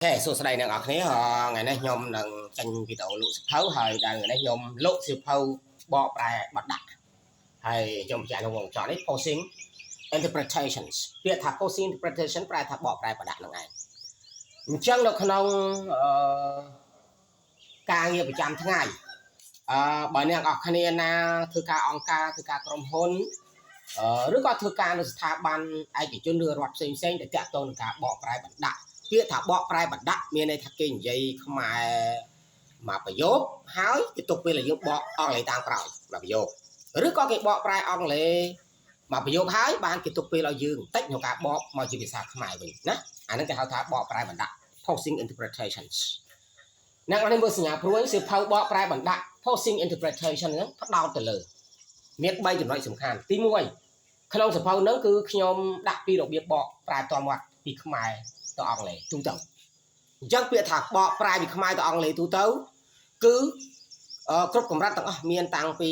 ហេសួស្តីអ្នកនរគ្នាថ្ងៃនេះខ្ញុំនឹងចេញវីដេអូលក់សៀវភៅហើយដែលថ្ងៃនេះខ្ញុំលក់សៀវភៅបកប្រែបទដាក់ហើយខ្ញុំបញ្ជាក់ក្នុងវងចောនេះ posting interpretations ពាក្យថា posting interpretation ប្រែថាបកប្រែបទដាក់ហ្នឹងឯងអញ្ចឹងនៅក្នុងអឺការងារប្រចាំថ្ងៃអឺបើអ្នកនរគ្នាណាធ្វើការអង្គការធ្វើការក្រុមហ៊ុនឬក៏ធ្វើការនៅស្ថាប័នឯកជនឬរដ្ឋផ្សេងផ្សេងដែលតាក់ទងនឹងការបកប្រែបណ្ដាក់ពាក្យថាបកប្រែបណ្ដាក់មានន័យថាគេនិយាយខ្មែរមួយប្រយោគហើយគេទុកពេលឲ្យយើងបកអង់គ្លេសតាមក្រោយមួយប្រយោគឬក៏គេបកប្រែអង់គ្លេសមួយប្រយោគហើយបានគេទុកពេលឲ្យយើងបន្តិចក្នុងការបកមកជាភាសាខ្មែរវិញណាអាហ្នឹងគេហៅថាបកប្រែបណ្ដាក់ posting interpretations អ្នកនរមើលសញ្ញាព្រួយសៀវភៅបកប្រែបណ្ដាក់ posting interpretation ហ្នឹងផ្ដោតទៅលើមាន3ចំណុចសំខាន់ទី1ក្នុងសៀវភៅហ្នឹងគឺខ្ញុំដាក់ពីរបៀបបកប្រែផ្ទាល់មាត់ពីខ្មែរទៅអង់គ្លេសទូទៅអញ្ចឹងពាក្យថាបកប្រែពីខ្មែរទៅអង់គ្លេសទូទៅគឺគ្រប់កម្រិតទាំងអស់មានតាំងពី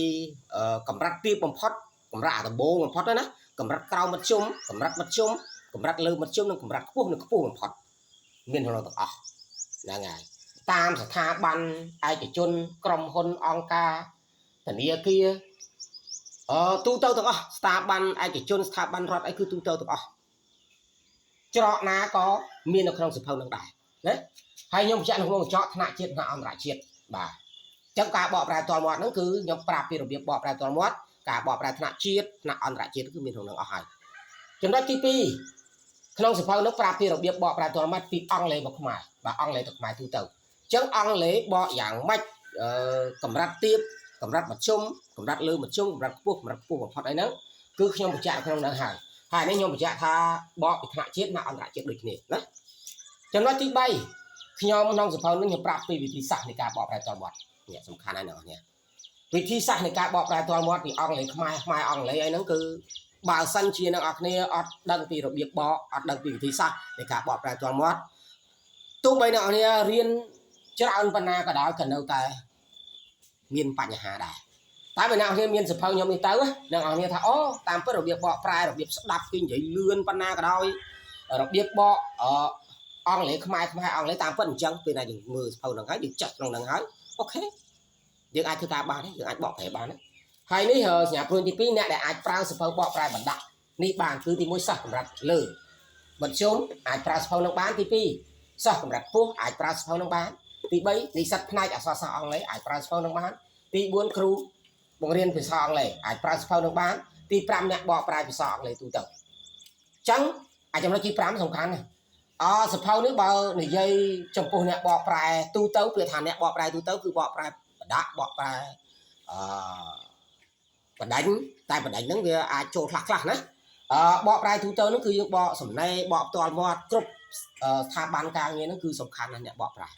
កម្រិតទាបបំផុតកម្រិតអាដំបូងបំផុតណាកម្រិតក្រោមមធ្យមកម្រិតមធ្យមកម្រិតលើមធ្យមនិងកម្រិតខ្ពស់និងខ្ពស់បំផុតមានក្នុងទាំងអស់ហ្នឹងហើយតាមស្ថាប័នឯកជនក្រុមហ៊ុនអង្គការធនាគារអឺទូទៅទាំងអស់ស្ថាប័នឯកជនស្ថាប័នរដ្ឋអីគឺទូទៅទាំងអស់ច្រកណាក៏មាននៅក្នុងសៀវភៅនឹងដែរណាហើយខ្ញុំបញ្ជាក់នៅក្នុងកញ្ចក់ថ្នាក់ជាតិថ្នាក់អន្តរជាតិបាទចឹងការបកប្រែផ្ទាល់មាត់ហ្នឹងគឺខ្ញុំប្រាប់ពីរបៀបបកប្រែផ្ទាល់មាត់ការបកប្រែថ្នាក់ជាតិថ្នាក់អន្តរជាតិគឺមានក្នុងនឹងអស់ហើយចំណុចទី2ក្នុងសៀវភៅនោះប្រាប់ពីរបៀបបកប្រែផ្ទាល់មាត់ពីអង់គ្លេសមកខ្មែរបាទអង់គ្លេសទៅខ្មែរទូទៅចឹងអង់គ្លេសបកយ៉ាងម៉េចអឺកម្រិតទាបកម្រិតមធ្យមកម្រិតលើមធ្យមកម្រិតខ្ពស់កម្រិតខ្ពស់បំផុតអីហ្នឹងគឺខ្ញុំបញ្ជាក់ក្នុងហ្នឹងហើយហើយនេះខ្ញុំបញ្ជាក់ថាបកពីថ្នាក់ជាតិនិងអន្តរជាតិដូចគ្នាណាចំណុចទី3ខ្ញុំក្នុងសៀវភៅនេះខ្ញុំប្រាប់ពីវិធីសាស្ត្រនៃការបកប្រែផ្ទាល់មាត់នេះសំខាន់ណាស់អ្នកនរវិធីសាស្ត្រនៃការបកប្រែផ្ទាល់មាត់ពីអង់គ្លេសខ្មែរខ្មែរអង់គ្លេសអីហ្នឹងគឺបើសិនជាអ្នកនរគ្នាអត់ដឹងពីរបៀបបកអត់ដឹងពីវិធីសាស្ត្រនៃការបកប្រែផ្ទាល់មាត់ទោះបីអ្នកនរគ្នារៀនច្រើនប៉ុណ្ណាក៏ដោយក៏នៅតែមានបញ្ហាដែរតែបើអ្នកនរគ្នាមានសៀវភៅខ្ញុំនេះទៅអ្នកនរគ្នាថាអូតាមពិតរបៀបបកប្រែរបៀបស្ដាប់គេនិយាយលឿនប៉ុណ្ណាក៏ដោយរបៀបបកអអង់គ្លេសខ្មែរខ្មែរអង់គ្លេសតាមពិតអញ្ចឹងពេលណាយើងមើលសៀវភៅហ្នឹងហើយយើងចាត់ក្នុងហ្នឹងហើយ OK យើងអាចធ្វើការបានយើងអាចបកប្រែបានហើយនេះសញ្ញាព្រួយទី2អ្នកដែលអាចប្រើសៀវភៅបកប្រែបណ្ដាក់នេះបានគឺទី1សិស្សកម្រិតលើមធ្យមអាចប្រើសៀវភៅនឹងបានទី2សិស្សកម្រិតខ្ពស់អាចប្រើសៀវភៅនឹងបានទី3និស្សិតផ្នែកអក្សរសាស្ត្រអង់គ្លេសអាចប្រើសៀវភៅនឹងបានទី4គ្រូបង្រៀនភាសាអង់គ្លេសអាចប្រើសៀវភៅនឹងបានទី5អ្នកបកប្រែភាសាអង់គ្លេសទូទៅអញ្ចឹងអាចចំណុចទី5សំខាន់ណាស់អសៀវភៅនេះបើនិយាយចំពោះអ្នកបកប្រែទូទៅពាក្យថាអ្នកបកប្រែទូទៅគឺបកប្រែបដាក់បកប្រែអឺបដិញតែបដិញហ្នឹងវាអាចចូលខ្លះខ្លះណាអឺបកប្រែទូទៅហ្នឹងគឺយើងបកសំណេរបកផ្ទាល់មាត់គ្រប់ស្ថាប័នការងារហ្នឹងគឺសំខាន់ណាស់អ្នកបកប្រែ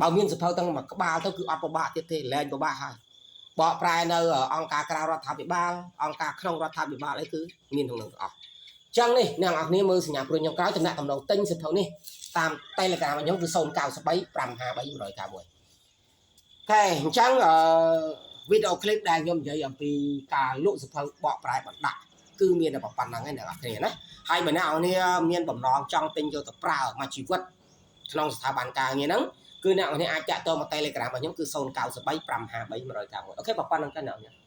បើមានសៀវភៅទាំងមួយក្បាលទៅគឺអត់ពិបាកទៀតទេលែងពិបាកហើយបកប្រែនៅអង្គការក្រៅរដ្ឋាភិបាលអង្គការក្នុងរដ្ឋាភិបាលអីគឺមានក្នុងនឹងទាំងអស់ចឹងនេះអ្នកនរគ្នាមើលសញ្ញាព្រួយខ្ញុំក្រោយតំណាក់តំណងទិញសៀវភៅនេះតាម Telegram របស់ខ្ញុំគឺ093 553 191OK អញ្ចឹងអឺវីដេអូឃ្លីបដែលខ្ញុំនិយាយអំពីការលក់សៀវភៅបកប្រែបណ្ដាក់គឺមានតែប៉ុណ្ណឹងឯងអ្នកនរគ្នាណាហើយបើអ្នកនរគ្នាមានបំណងចង់ទិញយកទៅប្រើមួយជីវិតក្នុងស្ថាប័នការងារហ្នឹងគឺអ្នកនរគ្នាអាចតាក់ទងមក Telegram របស់ខ្ញុំគឺ093 553 191OK ប៉ុណ្ណឹងទៅអ្នកនរគ្នា។